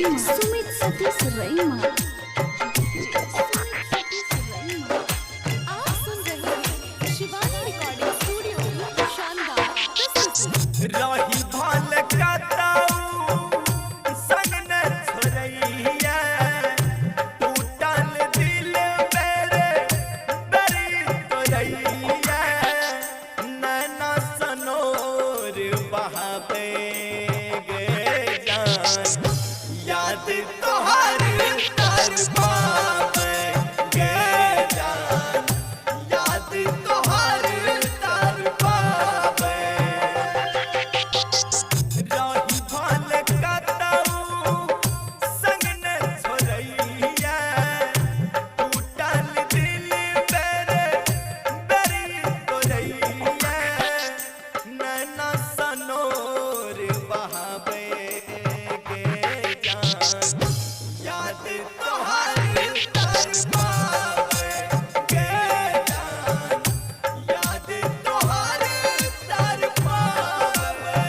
रैमा, Sumit Satish रैमा। DJ Sumit Satish रैमा। आप सुन रहे हैं शिवानी रिकॉर्डिंग स्टूडियो की शानदार प्रस्तुति। रही भल कतऊ संग न छोड़ैया, टूटल दिल मेरे बरी तोड़ैया, नैना सनोर बहावे गे जान, याद तोहर तर पावे गे जान, याद तोहर तर पावे। रही भल कतऊ संग न छोड़ैया, टूटल दिल मेरे बरी तोड़ैया, नैना सनोर बहावे गे जान, याद तोहर तर पावे गे जान, याद तोहर तर पावे।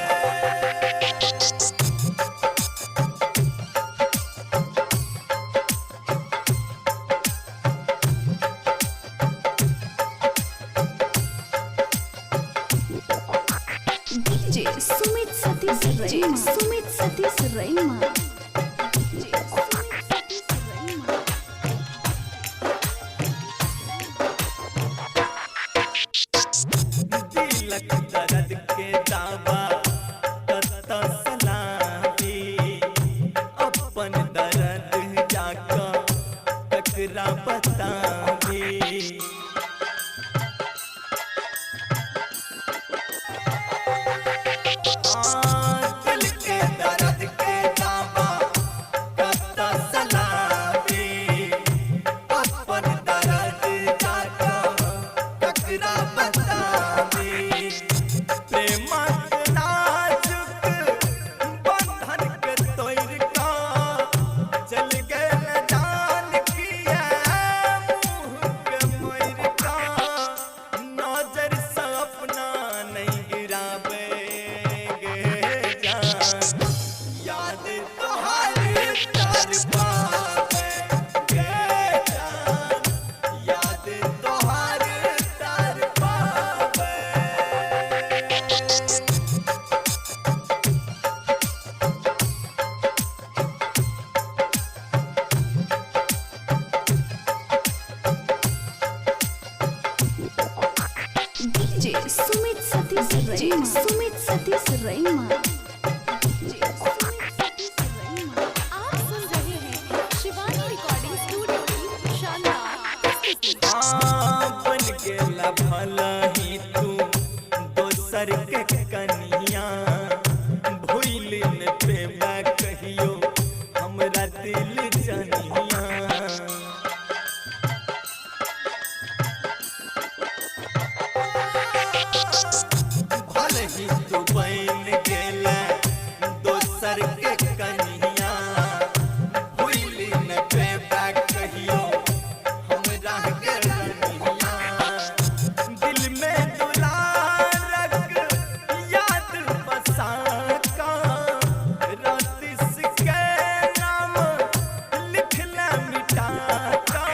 डीजे सुमित सतीश रैमा, सुमित सतीश रैमा। डीजे सुमित सतीश रैमा। दिलक दर्द के दावा कत सलामी, अपन दर्द जाका ककरा बतावी। हाँ, दिल के दर्द के दावा कत सलामी, अपन दर्द जाका ककरा बतावी। प्रेमक नाजुक बंधन के तोड़ का चल गेल जान किया मुँह के मोड़ का, नजर से अपना नहीं गिरावे गे जान, याद तोहर तर पावे गे जान, याद तोहर तर पावे। डीजे सुमित सतीश रैमा, सुमित सतीश रैमा। डीजे सुमित सतीश रैमा। आप सुन रहे हैं शिवानी रिकॉर्डिंग स्टूडियो की शानदार प्रस्तुति। हाँ, बन गेला भला ही तू दोसर के कनिया, भूल न पेबा कहियो हमरा दिल जनिया। भले ही तू बन गेला दोसर के कनिया, भूल न पेबा कहियो हमरा के रनिया। दिल में दुलारक याद बसा का, रतिस के नाम लिखला मिटा का,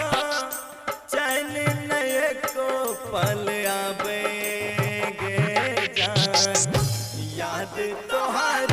चैन नए को पल आवे गे जान, याद तोहार